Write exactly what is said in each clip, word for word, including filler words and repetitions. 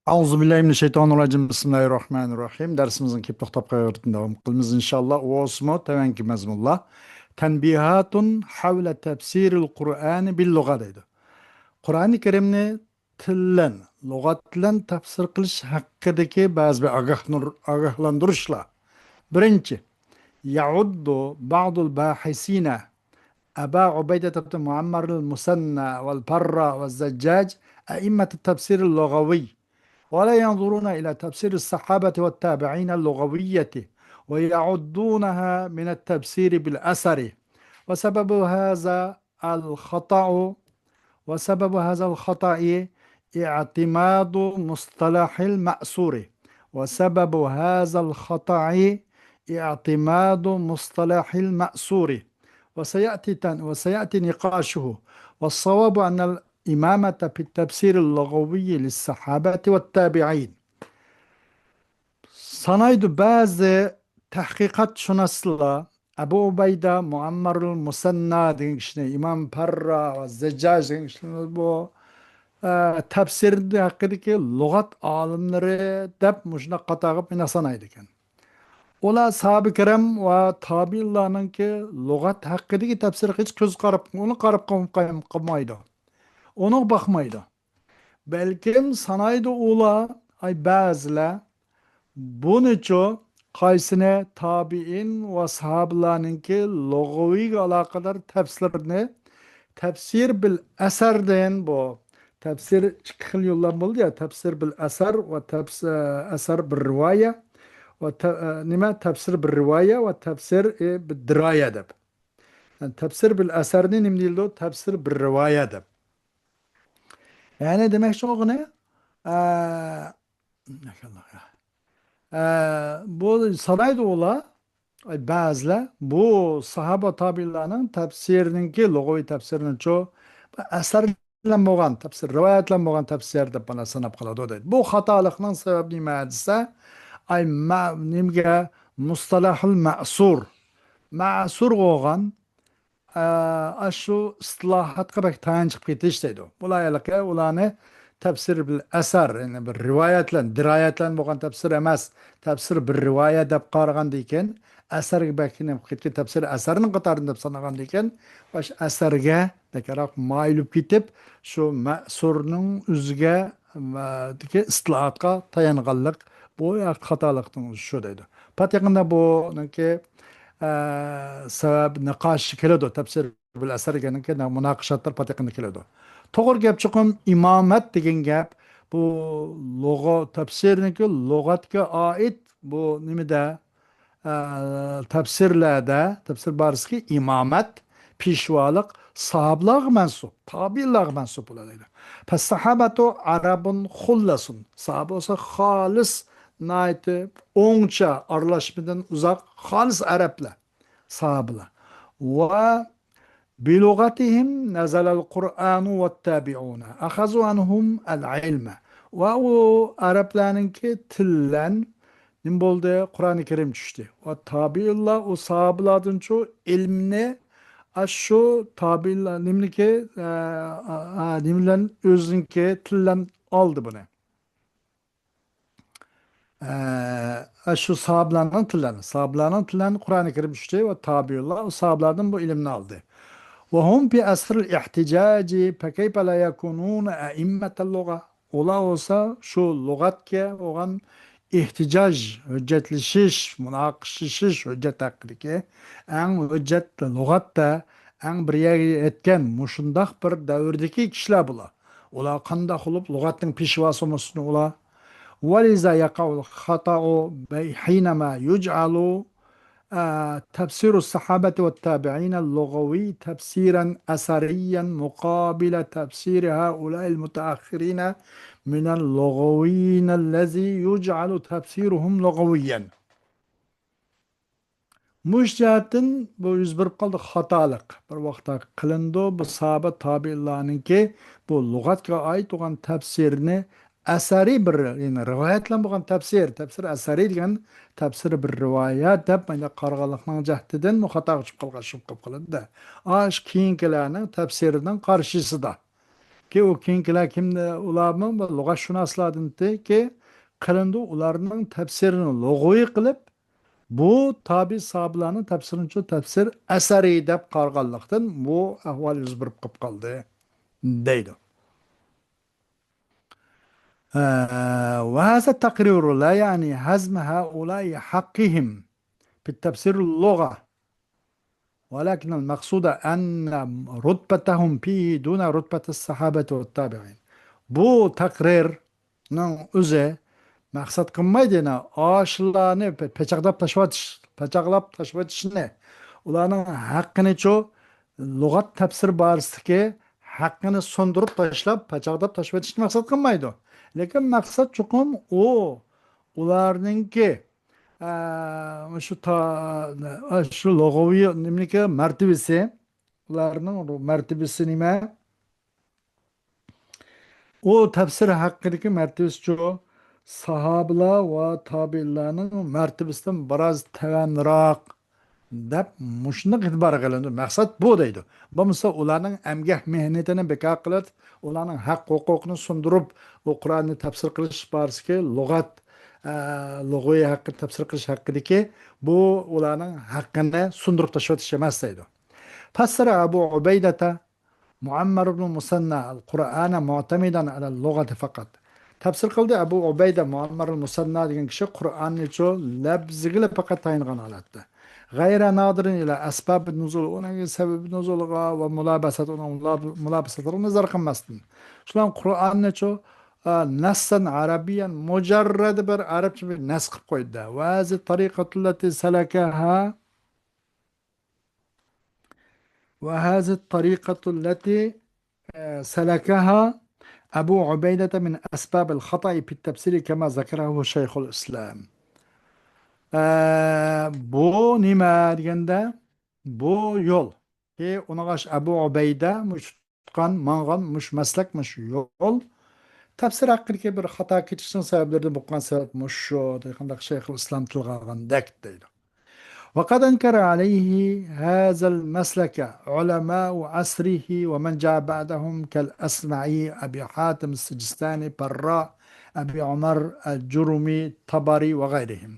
أعوذ بالله من الشيطان الرجيم. بسم الله الرحمن الرحيم. دەرسىمىزنىڭ كېلىپ توختاپ قالغان يېرىدىن داۋام قىلىمىز، ئىنشاللا. ئۇ بولسىمۇ تۆۋەنكى مەزمۇنلار. تنبيهات حول تفسير القرآن باللغة دەيدۇ. قۇرئانى كەرىمنى تىل بىلەن، لۇغەت بىلەن تەپسىر قىلىش ھەققىدىكى بەزى بىر ئاگاھلىنىر-، ئاگاھلاندۇرۇشلار. بىرىنچى، يعد بعض الباحثين أبا عبيدة بن معمر المثنى والفراء والزجاج أئمة التفسير اللغوي، ولا ينظرون إلى تفسير الصحابة والتابعين اللغوية، ويعدونها من التفسير بالأثر، وسبب هذا الخطأ، وسبب هذا الخطأ اعتماد مصطلح المأثور، وسبب هذا الخطأ اعتماد مصطلح المأثور، وسيأتي تن-، وسيأتي نقاشه، والصواب أن الإمامة في التفسير اللغوي للصحابة والتابعين. سانايدۇ بەزى تەھقىقاتشۇناسلار، ئەبۇ ئۇبەيدە مۇئەممەرۇل مۇسەننا دېگەن كىشىنى، ئىمام پەررا ۋە زەججاج دېگەن كىشىلەر بۇ، ئە، تەپسىر ھەققىدىكى لۇغەت ئالىملىرى دەپ مۇشۇنداق قاتارغا مېنى سانايدىكەن. ئۇلار ساھابە كىرام ۋە تابىئىنلارنىڭكى لۇغەت ھەققىدىكى تەپسىرىگە ھېچ كۆز قاراپ، ئۇنى قاراپ قالمايدۇ. ئۇنىڭغا باقمايدۇ. بەلكىم سانايدۇ ئۇلار، ئاي، بەزىلەر بۇنىچۇ، قايسىنى؟ تابىئىن ۋە ساھابىلارنىڭكى لۇغىۋىگە ئالاقىدار تەپسىرنى، تەپسىر بىل ئەسەردىن، بۇ تەپسىر ئىككى خىل يوللام بولدى يا، تەپسىر بىل ئەسەر ۋە تەپس-، ئەسەر بىر رىۋايە ۋە تە-، نېمە، تەپسىر بىر رىۋايە ۋە تەپسىر، ئى، بىر دىرايە دەپ. يەنى تەپسىر بىل ئەسەرنى نېمە دېيىلىدۇ؟ تەپسىر بىر رىۋايە دەپ. يەنى دېمەكچى بولغىنى، ئە، ئە، بۇ سانايدۇ ئۇلار، ئاي، بەزىلەر بۇ ساھابە تابىئىنلارنىڭ تەپسىرىنىڭكى لۇغىۋى تەپسىرىنىچۇ، ئەسەر بىلەن بولغان تەپسىر، رىۋايەت بىلەن بولغان تەپسىر دەپ مانا ساناپ قالىدۇ دەيدۇ. بۇ خاتالىقنىڭ سەۋەبى نېمە دېسە، ئاي، مە-، نېمىگە، مۇستەلاھۇل مەسۇر، مەسۇر بولغان، ئە، ئاشۇ ئىستىلاھاتقا بەك تايانچ چىقىپ كېتىش دەيدۇ. بۇلار ھېلىقى ئۇلارنى تەپسىر بىل ئەسەر، يەنى بىر رىۋايەت بىلەن، دىرايەت بىلەن بولغان تەپسىر ئەمەس، تەپسىر بىر رىۋايە دەپ قارىغاندىكىن، ئەسەرگە بەك نېمە قىلىپ كېتىپ، تەپسىر ئەسەرنىڭ قاتارىدا دەپ سانىغاندىكىن، باش ئەسەرگە بەكرەك مايىل بولۇپ كېتىپ، شۇ مەسۇرنىڭ ئۆزىگە، مە-، دىكى ئىستىلاھاتقا تايانغانلىق، بۇ خاتالىقنىڭ شۇ دەيدۇ. پات يېقىندا بۇنىڭكى، ئە، سەۋەب نىقاش كېلىدۇ، تەپسىر بىل ئەسەر دېگەننىڭكى مۇناقىشاتلار پات يېقىندا كېلىدۇ. توغرا گەپ چوقۇم ئىمامەت دېگەن گەپ، بۇ لۇغە-، تەپسىرنىڭكى لۇغەتكە ئائىت بۇ نېمىدە، ئە، تەپسىرلەردە، تەپسىر بارىسىكى ئىمامەت، پېشۋالىق ساھابىلارغا مەنسۇپ، تابىئىنلارغا مەنسۇپ بولىدۇ. فالصحابة عرب خلص. ساھابە بولسا خالىس، ناھايىتى ئوڭچە، ئارىلاشمىدىن ئۇزاق، خالىس ئەرەبلەر، ساھابىلار. ۋە بلغتهم نزل القرآن والتابعون أخذوا عنهم العلم. ۋە ئۇ ئەرەبلەرنىڭكى تىل بىلەن نېمە بولدى؟ قۇرئانى كەرىم چۈشتى. ۋە تابىئىنلار ئۇ ساھابىلاردىنچۇ ئىلىمنى، ئاشۇ تابىئىنلار نېمىنىڭكى، ئە، ئە، ئە، نېمە بىلەن ئۆزىنىڭكى تىل بىلەن ئالدى بۇنى. ئە، شۇ ساھابىلارنىڭ تىللىرىنى، ساھابىلارنىڭ تىللىرىنى قۇرئانى كەرىم چۈشتى ۋە تابىئىنلار ئۇ ساھابىلاردىن بۇ ئىلىمنى ئالدى. وهم في عصر الاحتجاج فكيف لا يكونون أئمة اللغة. ئۇلار بولسا شۇ لۇغەتكە بولغان ئېھتىجاج، ھۆججەتلىشىش، مۇناقىشىلىشىش ھۆججەت ھەققىدىكى ئەڭ ھۆججەت لۇغەتتە ئەڭ بىر يەرگە يەتكەن مۇشۇنداق بىر دەۋردىكى كىشىلەر بۇلار. ئۇلار قانداق بولۇپ لۇغەتنىڭ پېشۋاسى بولمىسۇن ئۇلار؟ ولذا يقع الخطأ حينما يجعل، آه، تفسير الصحابة والتابعين اللغوي تفسيرا أثريا مقابل تفسير هؤلاء المتأخرين من اللغويين الذي يجعل تفسيرهم لغويا. مۇشۇ جەھەتتىن بۇ يۈز بېرىپ قالدى خاتالىق. بىر ۋاقىتتا قىلىنىدۇ، بۇ ساھابە تابىئىنلارنىڭكى بۇ لۇغەتكە ئائىت بولغان تەپسىرىنى ئەسەرىي بىر، يەنى رىۋايەت بىلەن بولغان تەپسىر، تەپسىر ئەسەرىي دېگەن تەپسىر بىر رىۋايەت دەپ مانا قارىغانلىقنىڭ جەھىتىدىن بۇ خاتاغا چۈشۈپ قالغان شۇ قىلىپ قالىدۇ-دە. ئاشۇ كېيىنكىلەرنىڭ تەپسىرىنىڭ قارشىسىدا. كى، ئۇ كېيىنكىلەر كىم، ئۇلارمۇ بۇ لۇغەتشۇناسلاردىنكى قىلىندى، ئۇلارنىڭ تەپسىرىنى لۇغىۋىي قىلىپ، بۇ تابىئىي ساھابىلارنىڭ تەپسىرىنىچۇ تەپسىر ئەسەرى دەپ قارىغانلىقتىن، بۇ ئەھۋال يۈز بېرىپ قېلىپ قالدى، دەيدۇ. ئە، وهذا التقرير لا يعني هضم هؤلاء حقهم في التفسير اللغة، ولكن المقصود أن رتبتهم فيه دون رتبة الصحابة والتابعين. بۇ تەقرىرنىڭ ئۆزى مەقسەت قىلمايدۇ، يەنە ئاشۇلارنى پە-، پەچەقلاپ تاشلىۋېتىش، پەچەقلاپ تاشلىۋېتىشنى، ئۇلارنىڭ ھەققىنىچۇ، لۇغەت تەپسىر بارىسىدىكى ھەققىنى سۇندۇرۇپ تاشلاپ، پاچاقلاپ تاشلىۋېتىشنى مەقسەت قىلمايدۇ. لېكىن مەقسەت چوقۇم ئۇ، ئۇلارنىڭكى، ئە، شۇ تا-، شۇ لۇغەۋى نېمىنىكى مەرتىۋىسى، ئۇلارنىڭ مەرتىۋىسى نېمە؟ ئۇ تەپسىر ھەققىدىكى مەرتىۋىسىچۇ، ساھابىلار ۋە تابىئىنلارنىڭ مەرتىۋىسىدىن بىراز تۆۋەنرەك دەپ مۇشۇنداق ئېتىبارغا ئېلىنىدۇ. مەقسەت بۇ دەيدۇ. بولمىسا ئۇلارنىڭ ئەمگەك مېھنىتىنى بىكار قىلىپ، ئۇلارنىڭ ھەق ھوقۇقىنى سۇندۇرۇپ، ئۇ قۇرئاننى تەپسىر قىلىش بارىسىدىكى لۇغەت، ئە، لۇغىۋى ھەققىنى تەپسىر قىلىش ھەققىدىكى بۇ ئۇلارنىڭ ھەققىنى سۇندۇرۇپ تاشلىۋېتىش ئەمەس دەيدۇ. فسر أبو عبيدة معمر بن المثنى القرآن معتمدا على اللغة فقط. تەپسىر قىلدى ئەبۇ ئۇبەيدە مۇئەممەر مۇسەننا دېگەن كىشى قۇرئاننىچۇ لەپزىگىلا پەقەت تايانغان ھالەتتە. غير ناظر إلى أسباب النزول، ئۇنىڭ سەۋەبى نۇزۇلىغا ۋە مۇلابەسەت، ئۇنىڭ مۇلاب-، مۇلابەسەتلىرىغا نەزەر قىلماستىن. شۇلار قۇرئاننىچۇ، ئە، نەسسەن ئەرەبىيەن، مۇجەررەد بىر ئەرەبچە بىر نەس قىلىپ قويدى. وهذه الطريقة التي سلكها وهذه الطريقة التي، آه، سلكها أبو عبيدة من أسباب الخطأ في التفسير كما ذكره شيخ الإسلام. ئە، بۇ نېمە دېگەندە، بۇ يول. كى ئۇنىڭغا ئەبۇ ئۇبەيدە مۇشۇ تۇتقان، ماڭغان مۇشۇ مەسلەك، مۇشۇ يول. تەپسىر ھەققىدىكى بىر خاتا كېتىشنىڭ سەۋەبلىرىدىن بولغان سەۋەب مۇشۇ، دېگەندەك شەيخۇل ئىسلام تىلغا ئالغاندەك دەيدۇ. وقد أنكر عليه هذا المسلك علماء عصره ومن جاء بعدهم كالأصمعي، أبي حاتم السجستاني، فراء، أبي عمر الجرمي، طبري وغيرهم.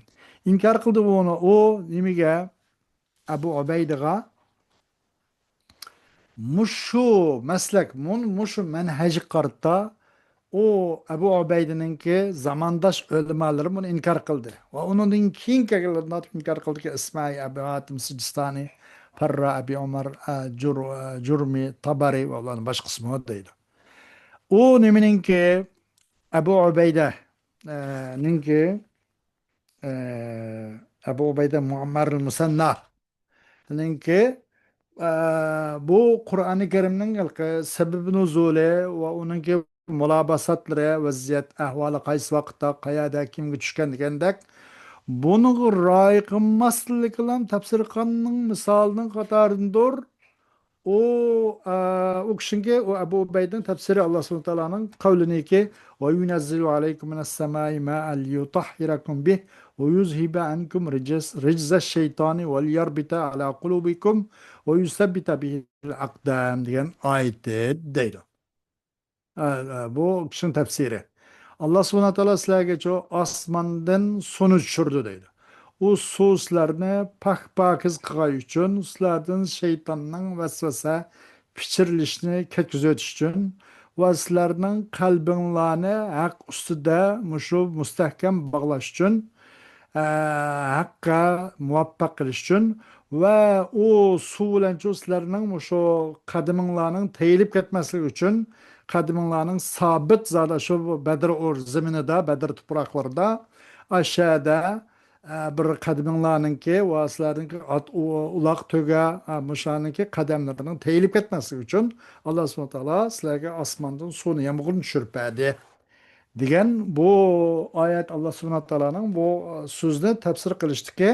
ئىنكار قىلدى ئۇنى، ئۇ نېمىگە؟ ئەبۇ ئۇبەيدىغا. مۇشۇ مەسلەك، مۇن-، مۇشۇ مەنھەجگە قارىتا ئۇ ئەبۇ ئۇبەيدىنىڭكى زامانداش ئۆلىمالىرى بۇنى ئىنكار قىلدى. ۋە ئۇنىڭدىن كېيىن كەلگەنلەر ئىنكار قىلدىكى، ئىسمائىل ئەبۇ ھاتىم سىجىستانى، پەررا ئەبى ئۇمار، ئە، جۇر-، ئە، جۇرمى، تابارى ۋە ئۇلارنىڭ باشقىسىمۇ دەيدۇ. ئۇ نېمىنىڭكى؟ ئەبۇ ئۇبەيدە، ئە، نىڭكى، ئە، ئەبۇ ئۇبەيدە مۇئەممەر مۇسەننا نىڭكى، ئە، بۇ قۇرئانى كەرىمنىڭ ھېلىقى سەبەبى نۇزۇلى ۋە ئۇنىڭكى مۇلاباساتلىرى، ۋەزىيەت، ئەھۋالى قايسى ۋاقىتتا، قەيەردە، كىمگە چۈشكەن دېگەندەك، بۇنىڭغا رىئايە قىلماسلىقىلا تەپسىرخاننىڭ مىسالىنىڭ قاتارىدىندۇر. ئۇ، ئە، ئۇ كىشىنىڭكى، ئۇ ئەبۇ ئۇبەيدىنىڭ تەپسىرى، ئاللا سۇبھانەھۇ ۋە تائالانىڭ قەۋلىنىكى، وينزل عليكم من السماء ماء ليطهركم به ويذهب عنكم رجز، رجز الشيطان وليربط على قلوبكم ويثبت به الأقدام دېگەن ئايىتى دەيدۇ. ئە، ئە، بۇ كىشىنىڭ تەپسىرى. ئاللا سۇبھانەھۇ ۋە تائالا سىلەرگە شۇ ئاسماندىن سۇنى چۈشۈردى دەيدۇ. ئۇ سۇ سىلەرنى پاك-پاكىز قىلغان ئۈچۈن، سىلەردىن شەيتاننىڭ ۋەسۋەسە پىچىرلىشىنى كەتكۈزۈۋېتىش ئۈچۈن ۋە سىلەرنىڭ قەلبىڭلارنى ھەق ئۈستىدە مۇشۇ مۇستەھكەم باغلاش ئۈچۈن، ئە، ھەققە مۇۋەپپەق قىلىش ئۈچۈن ۋە ئۇ سۇ بىلەن شۇ سىلەرنىڭ مۇشۇ قەدىمىڭلارنىڭ تېيىلىپ كەتمەسلىكى ئۈچۈن، قەدىمىڭلارنىڭ سابىت زادى شۇ بەدر ئۇر زېمىنىدا، بەدر تۇپراقلىرىدا، ئاشەدە، ئە، بىر قەدىمىڭلارنىڭكى ۋە سىلەرنىڭكى ئات، ئۇ-، ئۇلاق، تۆگە، ئە، مۇشۇلارنىڭكى قەدەملىرىنىڭ تېيىلىپ كەتمەسلىكى ئۈچۈن، ئاللا سۇبھانەھۇ ۋە تائالا سىلەرگە ئاسماندىن سۇنى، يامغۇرنى چۈشۈرۈپ بەردى. دېگەن بۇ ئايەت، ئاللا سۇبھانەھۇ ۋە تائالانىڭ بۇ سۆزنى تەپسىر قىلىشتىكى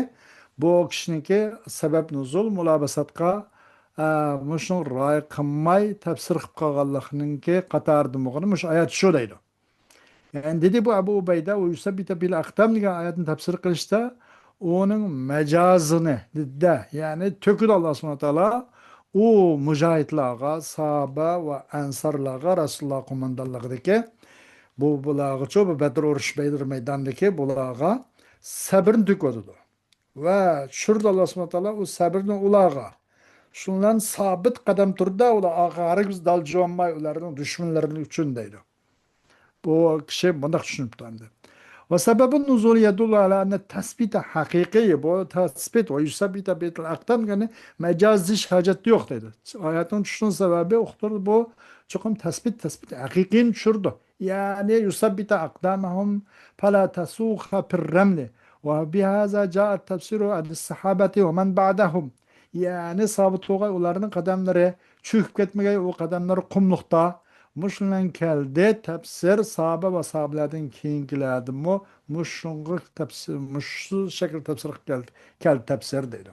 بۇ كىشىنىڭكى سەۋەب نۇزۇل مۇلاباساتقا، ئە، مۇشۇنىڭ رىئايە قىلماي تەپسىر قىلىپ قالغانلىقىنىڭكى قاتارىدا بولغىنى مۇشۇ ئايەت شۇ دەيدۇ. يەنى دېدى بۇ ئەبۇ ئۇبەيدە، ۋە يۇسەببىتە بىل ئەقدام دېگەن ئايەتنى تەپسىر قىلىشتا ئۇنىڭ مەجازىنى دېدى، يەنى تۆكىدۇ ئاللا سۇبھانەھۇ ۋە تائالا. ئۇ مۇجاھىدلارغا، ساھابە ۋە ئەنسارلارغا، رەسۇلۇللا قوماندانلىقىدىكى بۇ، بۇلارغىچۇ، بۇ بەدر ئۇرۇش مەيدانىدىكى بۇلارغا سەبرنى تۆكۈۋاتىدۇ. ۋە چۈشۈرىدۇ ئاللا سۇبھانەھۇ ۋە تائالا ئۇ سەبرنى ئۇلارغا. شۇنىڭ بىلەن سابىت قەدەم تۇرىدۇ، ئۇلار ھەرگىز دالجىۋانماي ئۇلارنىڭ دۈشمەنلىرى ئۈچۈن دەيدۇ. بۇ كىشى بۇنداق چۈشىنىپتۇ ئەمدى. وسبب النزول يدل على أن التثبيت حقيقي. بۇ تەسبىت، ويثبت به الأقدام، يەنى مەجازىي ھېچ ھاجەت يوق دەيدۇ. ئايەتنىڭ چۈشۈشىنىڭ سەۋەبى ئۇقتۇردى، بۇ چوقۇم تەسبىت، تەسبىت ھەقىقىينى چۈشۈردى. يەنى يثبت أقدامهم فلا تسوخ في الرمل وبهذا جاء التفسير عن الصحابة ومن بعدهم. يەنى سابىت بولغاي ئۇلارنىڭ قەدەملىرى چۆكۈپ كەتمىگەي، ئۇ قەدەملىرى قۇملۇقتا. مۇشۇ بىلەن كەلدى تەپسىر، ساھابە ۋە ساھابىلەردىن كېيىنكىلەردىمۇ مۇشۇنغا تەپسىر، مۇشۇ شەكىل تەپسىر كەلدى، كەلدى تەپسىر دەيدۇ.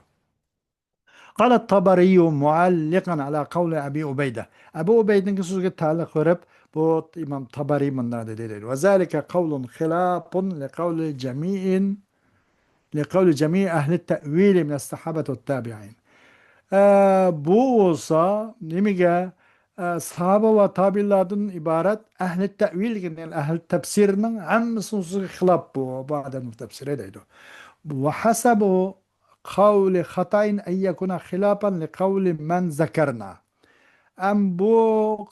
قال الطبري معلقا على قول أبي عبيدة. ئەبۇ ئۇبەيدىنىڭ سۆزىگە تەئەللۇق بېرىپ، بۇ ئىمام تابەرى مۇنداق دېدى، دەيدۇ. وذلك قول خلاف لقول جميع، لقول جميع أهل التأويل من الصحابة والتابعين. ئە، بۇ بولسا نېمىگە؟ ئە، ساھابە ۋە تابىئىنلاردىن ئىبارەت ئەھلى تەئۋىل دېگەن، يەنى ئەھلى تەپسىرنىڭ ھەممىسىنىڭ سۆزىگە خىلاپ بۇ، بۇ ئادەمنىڭ تەپسىرى دەيدۇ. وحسب قول خطأ أن يكون خلافا لقول من ذكرنا. ئەم بۇ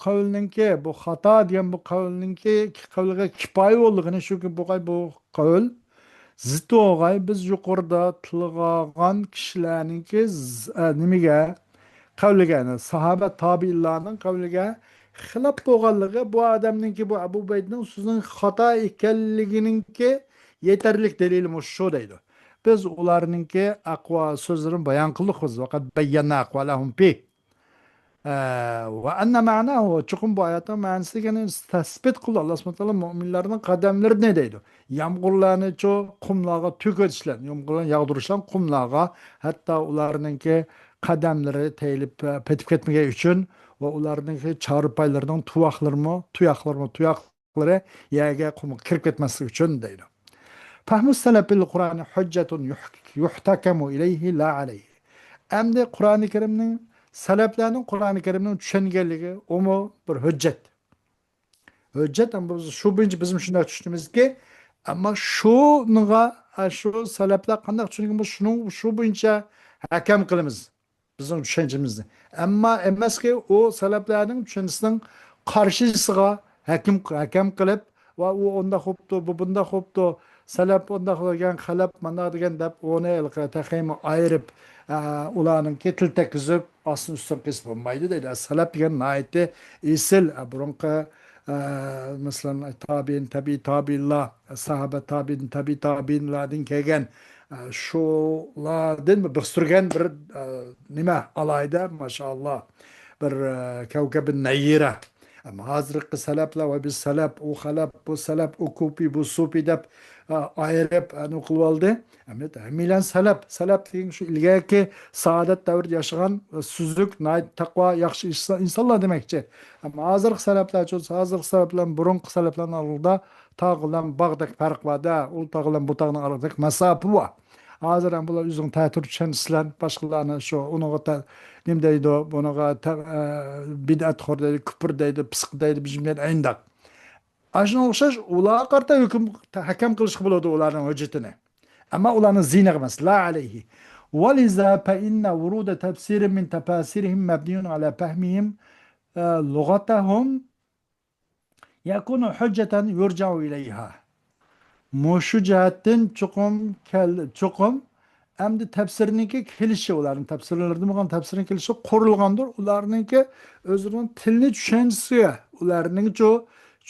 قەۋلنىڭكى، بۇ خاتا دېگەن بۇ قەۋلنىڭكى، قەۋلگە كىپايە بولىدىغىنى شۇكى، بۇ، بۇ قەۋل زىت بولغاي، بىز يۇقىرىدا تىلغا ئالغان كىشىلەرنىڭكى ز-، ئە، نېمىگە؟ قەۋلىگە، يەنى ساھابە تابىئىنلارنىڭ قەۋلىگە خىلاپ بولغانلىقى، بۇ ئادەمنىڭكى، بۇ ئەبۇ ئۇبەيدىنىڭ سۆزىنىڭ خاتا ئىكەنلىكىنىڭكى يېتەرلىك دەلىلى مۇشۇ دەيدۇ. بىز ئۇلارنىڭكى ئەقۋا-، سۆزلىرىنى بايان قىلدۇق بىز. وقد بينا أقوالهم فيه. ئە، وأن معناه، چوقۇم بۇ ئايەتنىڭ مەنىسى دېگەننى تەسبىت قىلدى. ئاللا سۇبھانەھۇ ۋە تائالا مۆمىنلەرنىڭ قەدەملىرىنى دەيدۇ. يامغۇرلارنىچۇ قۇملارغا تۆكۈۋېتىشلەر، يامغۇرلارنى ياغدۇرۇشلار قۇملارغا، ھەتتا ئۇلارنىڭكى قەدەملىرى تېيىلىپ، پېتىپ كەتمىگەن ئۈچۈن ۋە ئۇلارنىڭكى چارپايلىرىنىڭ تۇۋاقلىرىمۇ، تۇياقلىرىمۇ، تۇياقلىرى يەرگە، قۇمغا كىرىپ كەتمەسلىكى ئۈچۈن دەيدۇ. فهم السلف للقرآن حجة يح-، يحتكم إليه لا عليه. ئەمدى قۇرئانى كەرىمنىڭ سەلەپلەرنىڭ قۇرئانى كەرىمنى چۈشەنگەنلىكى، ئۇمۇ بىر ھۆججەت. ھۆججەت، ئەمما بىز شۇ بويىچە بىزمۇ شۇنداق چۈشىنىمىزكى، ئەمما شۇنىڭغا، ئە، شۇ سەلەپلەر قانداق چۈشەنگەن بولسا، شۇنىڭ، شۇ بويىچە ھەكەم قىلىمىز بىزنىڭ چۈشەنچىمىزنى. ئەمما ئەمەسكى، ئۇ سەلەپلەرنىڭ چۈشەنچىسىنىڭ قارشىسىغا ھەكىم، ھەكەم قىلىپ، ۋە ئۇ ئۇنداق بوپتۇ، بۇ بۇنداق بوپتۇ، سەلەپ ئۇنداق دېگەن، خەلەپ مانداق دېگەن دەپ، ئۇنى ھېلىقى تېخىمۇ ئايرىپ، ئە، ئۇلارنىڭكى تىل تەگكۈزۈپ، ئاستىن ئۈستۈن قىلسا بولمايدۇ دەيدۇ. سەلەپ دېگەن ناھايىتى ئېسىل، ئە، بۇرۇنقى، ئە، مەسىلەن، تابىئىن، تەبىئىي تابىئىنلار، ساھابە تابىئىن، تەبىئىي تابىئىنلاردىن كەلگەن، ئە، شۇلاردىن بىخ سۈرگەن بىر، ئە، نېمە، ئالاھىدە، ماشائاللا، بىر، ئە، كەۋكەبى نەيرە. ئەمما ھازىرقى سەلەپلەر ۋە بىز سەلەپ، ئۇ خەلەپ، بۇ سەلەپ، ئۇ كۇپى، بۇ سۇپى دەپ، ئا، ئايرىپ، ئەنە قىلىۋالدى. ئەمدى ھەممەيلەن سەلەپ، سەلەپ دېگەن شۇ ئىلگەركى سائادەت دەۋرىدە ياشىغان، ئا، سۈزۈك، ناھايىتى تەقۋا، ياخشى ئىنسان-، ئىنسانلار دېمەكچى. ئەمما ھازىرقى سەلەپلەرچۇ، ھازىرقى سەلەپلەر بۇرۇنقى سەلەپلەرنىڭ ئالدىدا تاغ بىلەن باغدەك پەرق بار-دە، ئۇ تاغ بىلەن بۇ تاغنىڭ ئارىسىدىكى مەساپە بار. ھازىر ھەم بۇلار ئۆزىنىڭ تەتۈر چۈشەنچىسى بىلەن باشقىلارنى شۇ، ئۇنىڭغا تە-، نېمە دەيدۇ، بۇنىڭغا تە-، ئە، بىدئەتخور دەيدۇ، كۇپۇر دەيدۇ، پىسىق دەيدۇ، بىر جۈملە ئەينداق. ئاشۇنىڭغا ئوخشاش ئۇلارغا قارىتا ھۆكۈم، ھەكەم قىلىشقا بولىدۇ ئۇلارنىڭ ھۆججىتىنى. ئەمما ئۇلارنىڭ زىينىغا ئەمەس، لا ئەلەيھى. ولذا فإن ورود تفسير من تفاسيرهم مبني على فهمهم، ئە، لغتهم يكون حجة يرجع إليها. مۇشۇ جەھەتتىن چوقۇم كەل-، چوقۇم ئەمدى تەپسىرنىڭكى كېلىشى، ئۇلارنىڭ تەپسىرلىرىدىن بولغان تەپسىرنىڭ كېلىشى قۇرۇلغاندۇر. ئۇلارنىڭكى ئۆزلىرىنىڭ تىلنى چۈشەنچىسىگە، ئۇلارنىڭچۇ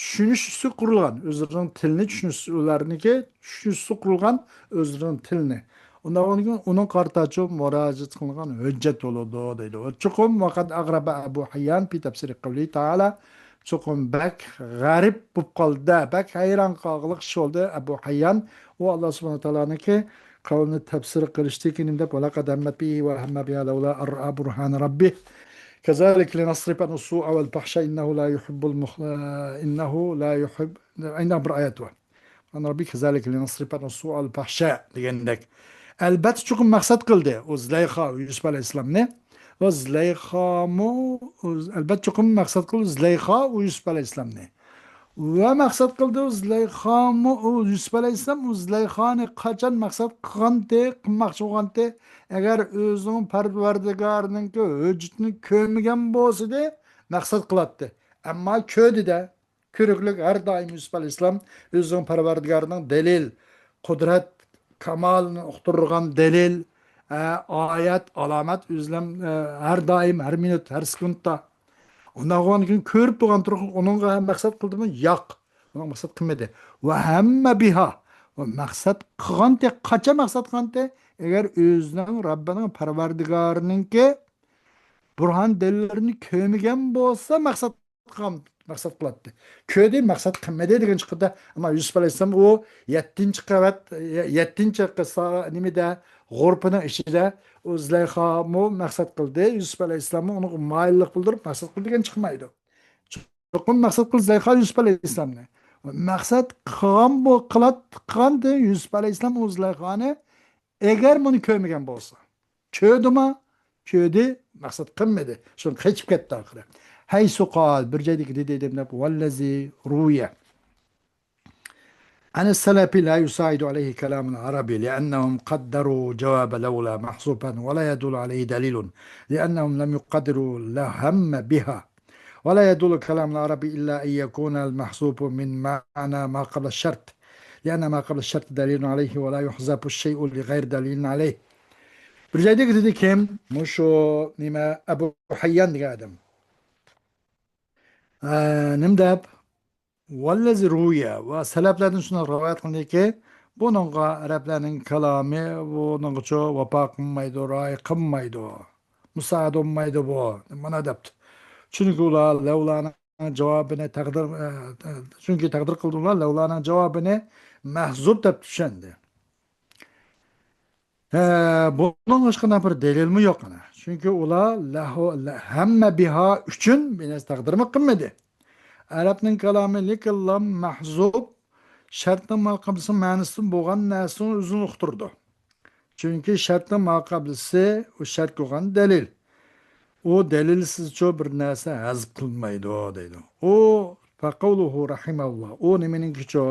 چۈشىنىشى قۇرۇلغان، ئۆزلىرىنىڭ تىلىنى چۈشىنىش، ئۇلارنىڭكى چۈشىنىشى قۇرۇلغان ئۆزلىرىنىڭ تىلىنى. ئۇنداق بولغاندىكىن ئۇنىڭ قارىتا چوقۇم مۇراجىئەت قىلىنغان ھۆججەت بولىدۇ دەيدۇ. چوقۇم، وقد أغرب أبو حيان في تفسير قوله تعالى، چوقۇم بەك غەرىب بولۇپ قالدى، بەك ھەيران قالغۇلۇق ئىش بولدى ئەبۇ ھەييان. ئۇ ئاللا سۇبھانەھۇ ۋە تائالانىڭكى قەۋلىنى تەپسىر قىلىشتىكى نېمە دەپ، ولقد همت به وهم بها لولا أن رأى برهان ربه كذلك لنصرف عنه السوء والفحشاء إنه لا يحب المخ-، إنه لا يحب، ئەينى بىر ئايەت بار. قال ربي كذلك لنصرف عنه السوء والفحشاء دېگەندەك. ئەلبەتتە چوقۇم مەقسەت قىلدى ئۇ زۇلەيخا يۈسۈپ ئەلەيھىسسالامنى. ۋە زۇلەيخامۇ، ئەلۋەتتە، چوقۇم مەقسەت قىلدى زۇلەيخا ئۇ يۈسۈپ ئەلەيھىسسالامنى. ۋە مەقسەت قىلدى ئۇ زۇلەيخامۇ، ئۇ يۈسۈپ ئەلەيھىسسالام ئۇ زۇلەيخانى قاچان مەقسەت قىلغانتى، قىلماقچى بولغانتى، ئەگەر ئۆزىنىڭ پەرۋەردىگارىنىڭكى ھۆججىتىنى كۆرمىگەن بولسىدى، مەقسەت قىلاتتى. ئەمما كۆردى-دە. كۆرۈكلۈك ھەر دائىم يۈسۈپ ئەلەيھىسسالام ئۆزىنىڭ پەرۋەردىگارىنىڭ دەلىل، قۇدرەت، كامالىنى ئۇقتۇرىدىغان دەلىل، ئە، ئايەت، ئالامەت ئۆزلەم، ئە، ھەر دائىم، ھەر مىنۇت، ھەر سېكۇنتتا. ئۇنداق بولغاندىكىن كۆرۈپ تۇرغان تۇرۇق ئۇنىڭغا مەقسەت قىلدىمۇ؟ ياق. ئۇنىڭ مەقسەت قىلمىدى. ۋە ھەممە بىھا. ۋە مەقسەت قىلغانتى، قاچان مەقسەت قىلغانتى؟ ئەگەر ئۆزىنىڭ رەببىنىڭ پەرۋەردىگارىنىڭكى بۇرھان دەلىللىرىنى كۆرمىگەن بولسا مەقسەت قىلغان، مەقسەت قىلاتتى. كۆردى، مەقسەت قىلمىدى دېگەن چىقىدۇ. ئەمما يۈسۈپ ئەلەيھىسسالام ئۇ يەتتىنچى قەۋەت، يە-، يەتتىنچى قىسا نېمىدە، غۇرپىنىڭ ئىچىدە ئۇ زۇلەيخامۇ مەقسەت قىلدى. يۈسۈپ ئەلەيھىسسالاممۇ ئۇنىڭغا مايىللىق بىلدۈرۈپ مەقسەت قىلدى دېگەن چىقمايدۇ. چوقۇم مەقسەت قىلدى زۇلەيخا يۈسۈپ ئەلەيھىسسالامنى. مەقسەت قىلغان بۇ قىلات-، قىلغانتى يۈسۈپ ئەلەيھىسسالام ئۇ زۇلەيخانى، ئەگەر بۇنى كۆرمىگەن بولسا. كۆردىما؟ كۆردى، مەقسەت قىلمىدى. شۇڭا قېچىپ كەتتى ئاخىرى. ھەيسۇ قال، بىر جايدىكى دېدى دەپ، ۋەللەزى رۇيە عن السلف لا يساعد عليه كلام العرب لأنهم قدروا جواب لولا محذوفا ولا يدل عليه دليل لأنهم لم يقدروا لهم بها ولا يدل كلام العرب إلا أن يكون المحذوف من معنى ما قبل الشرط لأن ما قبل الشرط دليل عليه ولا يحذف الشيء لغير دليل عليه. بىر جايدىكى دېدى كىم؟ مۇشۇ نېمە، ئەبۇ ھەييان دېگەن ئادەم. ئە، نېمە دەپ؟ ۋەللەزى رۇيە، ۋە سەلەپلەردىن شۇنداق رىۋايەت قىلىندىكى، بۇنىڭغا ئەرەبلەرنىڭ كالامى بۇنىڭغىچۇ ۋاپا قىلمايدۇ، رىئايە قىلمايدۇ، مۇسائەدە بولمايدۇ بۇ، مانا دەپتۇ. چۈنكى ئۇلار لەۋلانىڭ جاۋابىنى تەقدىر، ئە، چۈنكى تەقدىر قىلدى ئۇلار لەۋلانىڭ جاۋابىنى مەھزۇپ دەپ چۈشەندى. ھە، بۇنىڭ ھېچقانداق بىر دەلىلمۇ يوق ئەنە. چۈنكى ئۇلار لەھۇ، لە-، ھەممە بىھا ئۈچۈن بىر نەرسە تەقدىرمۇ قىلمىدى. ئەرەبنىڭ كالامى لىكىللام مەھزۇب، شەرتنىڭ ماقابلىسى مەنىسىدىن بولغان نەرسىنىڭ ئۆزىنى ئۇقتۇرىدۇ. چۈنكى شەرتنىڭ ماقابلىسى ئۇ شەرت بولغان دەلىل. ئۇ دەلىلسىزچۇ بىر نەرسە ھەزىپ قىلمايدۇ دەيدۇ. ئۇ فەقەۋلۇھۇ رەھىمەللا. ئۇ نېمىنىڭكىچۇ؟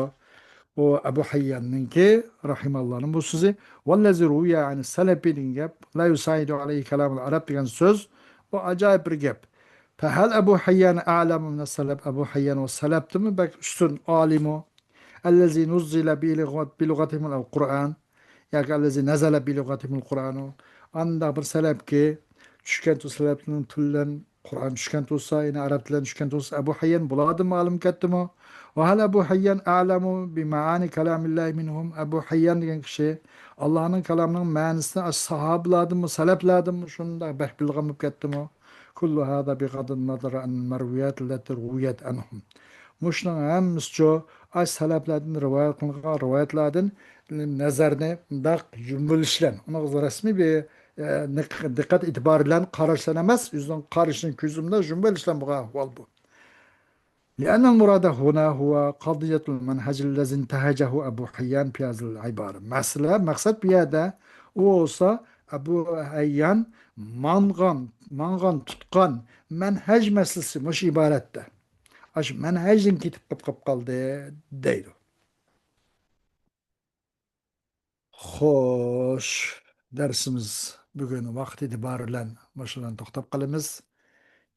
ئۇ ئەبۇ ھەيياننىڭكى رەھىمەللانىڭ بۇ سۆزى. ۋەللەزى رۇيە ئەن سەلەپى دېگەن گەپ. لا يۇسايىدۇ ئەلەيھى كەلامۇل ئەرەب دېگەن سۆز. بۇ ئاجايىپ بىر گەپ. فەھەل ئەبۇ ھەييان ئەلەمۇ مىنەس سەلەپ؟ ئەبۇ ھەييان ئۇ سەلەپتىنمۇ بەك ئۈستۈن ئالىمۇ؟ ئەللەزى نۇززىلە بىلۇغەت-، بىلۇغەتىھىمۇل قۇرئان. ياكى ئەللەزى نەزەلە بىلۇغەتىھىمۇل قۇرئانۇ. ئانداق بىر سەلەپكى چۈشكەن تۇرسا، سەلەپنىڭ تىلىدىن قۇرئان چۈشكەن تۇرسا، يەنى ئەرەب تىلىدىن چۈشكەن تۇرسا، ئەبۇ ھەييان بۇلاردىن مەلۇم كەتتىمۇ؟ ۋە ھەل ئەبۇ ھەييان ئەلەمۇ بىمەئانى كەلامىللاھى مىنھۇم؟ ئەبۇ ھەييان دېگەن كىشى ئاللانىڭ كالامىنىڭ مەنىسىنى ئاشۇ ساھابىلاردىنمۇ، سەلەپلەردىنمۇ شۇنداق بەك بىلغان بولۇپ كەتتىمۇ؟ كل هذا بغض النظر عن المرويات التي رويت عنهم. مۇشۇنىڭ ھەممىسىچۇ ئاش سەلەپلەردىن رىۋايەت قىلىنغان رىۋايەتلەردىن نەزەرنى مۇنداق يۇمۇلۇش بىلەن، ئۇنىڭغا رەسمىي بىر، ئە، نىق-، دىققەت ئېتىبار بىلەن قاراشلار ئەمەس، ئۆزىنىڭ قارىشىنى كۆزى بىلەن يۇمۇۋېلىش بىلەن بولغان ئەھۋال بۇ. لأن المراد هنا هو قضية المنهج الذي انتهجه أبو حيان في هذه العبارة. مەسىلە، مەقسەت بۇ يەردە ئۇ بولسا ئەبۇ ھەييان ماڭغان، ماڭغان، تۇتقان مەنھەج مەسىلىسى مۇشۇ ئىبارەتتە. ئاشۇ مەنھەجدىن كېتىپ قاپ، قاپ قالدى دەيدۇ. خوش، دەرسىمىز بۈگۈن ۋاقىت ئېتىبارى بىلەن مۇشۇ بىلەن توختاپ قالىمىز.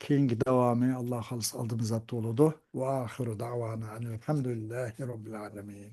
كېيىنكى داۋامى، ئاللا خالىسا، ئالدىمىزدا بولىدۇ. وآخر دعوانا أن الحمد لله رب العالمين.